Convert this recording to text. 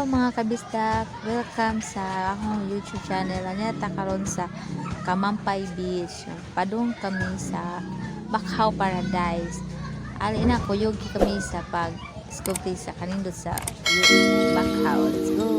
Hello, mga kabisdak! Welcome sa akong YouTube channel. Anya ta karon sa Kamampay Beach. Padung kami sa Bakhaw Paradise. Ali na, kuyog kami sa pag discovery sa kanindot sa Bakhaw. Let's go!